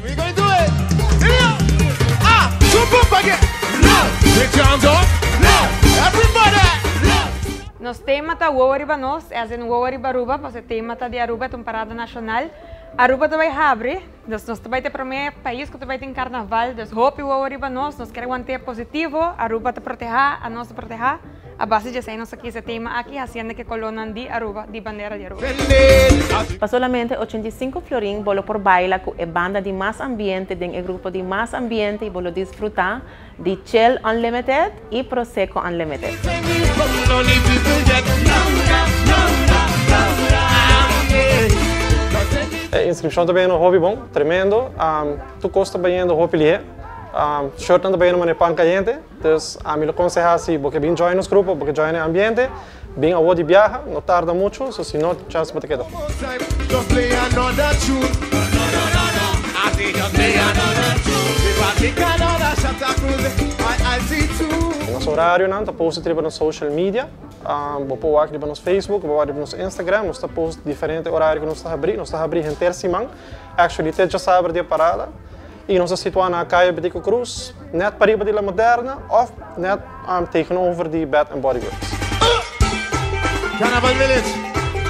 We going do it. Here. Ah, jump up again. Put your hands up. Everybody. Nos tema ta Wowo Riba Nos, as in Wowo Riba Aruba, paso e tema ta di Aruba, ta un parada nacional. Aruba ta bay habri, dus nos ta bay ta e prome pais cu ta bay tin carnaval, dus hopi wowo riba nos, nos kier want'e positivo, Aruba ta proteha, anos ta proteha. A base di esei nos a kisa e tema aki haciendo cu e colornan di Aruba, di bandera di Aruba. Pa solamente 85 florin bo lo por baila cu e banda di mas ambiente den e grupo di mas ambiente y bo lo disfruta di Chill Unlimited y Prosecco Unlimited. E inscripcion ta bayendo hopi bon, tremendo. Tur cos ta bayendo hopi lihe. Shirtnan ta bayendo manera pan cayente. Dus ami lo conseha si bo ke bin join nos grupo, bo ke join e ambiente, bin awo di biaha, no tarda mucho, so si no chance bo ta keda. Nos horarionan ta post riba nos social media, bo por wak riba nos Facebook, bo por wak riba nos Instagram, nos ta post diferente horario ku nos ta habri, nos ta habri henter siman, actually te djasabra di e parada. Y nos ta situa na Calle Betico Croes, net pariba di La Moderna of net tegenover di Bath and Body Works. Carnaval Village,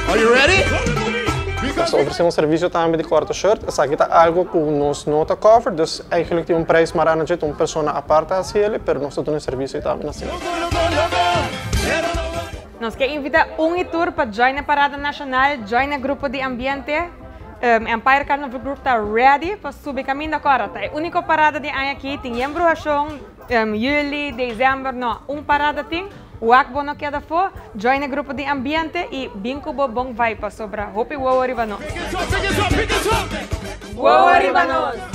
are you ready? Nos ta ofrece un servicio tambe di corta shirt, esaki ta algo cu nos no ta cover, dus eigenlijk tin un prijs mara na dje, ta un persona apart ta haci ele, pero nos ta duna e servicio tambe na asina. Nos ke invita un y tur pa join e parada nacional, join e grupo di ambiente. Empire Carnival Group ta ready pa subi caminda cora. Ta e unico parada di aña aki. Tin yen bruhacion, juli, december, no. Un parada tin. Wak bo no keda afo. Join e grupo di ambiente y bin cu bo bon vibe pasobra hopi wowo riba nos. Wowo riba nos!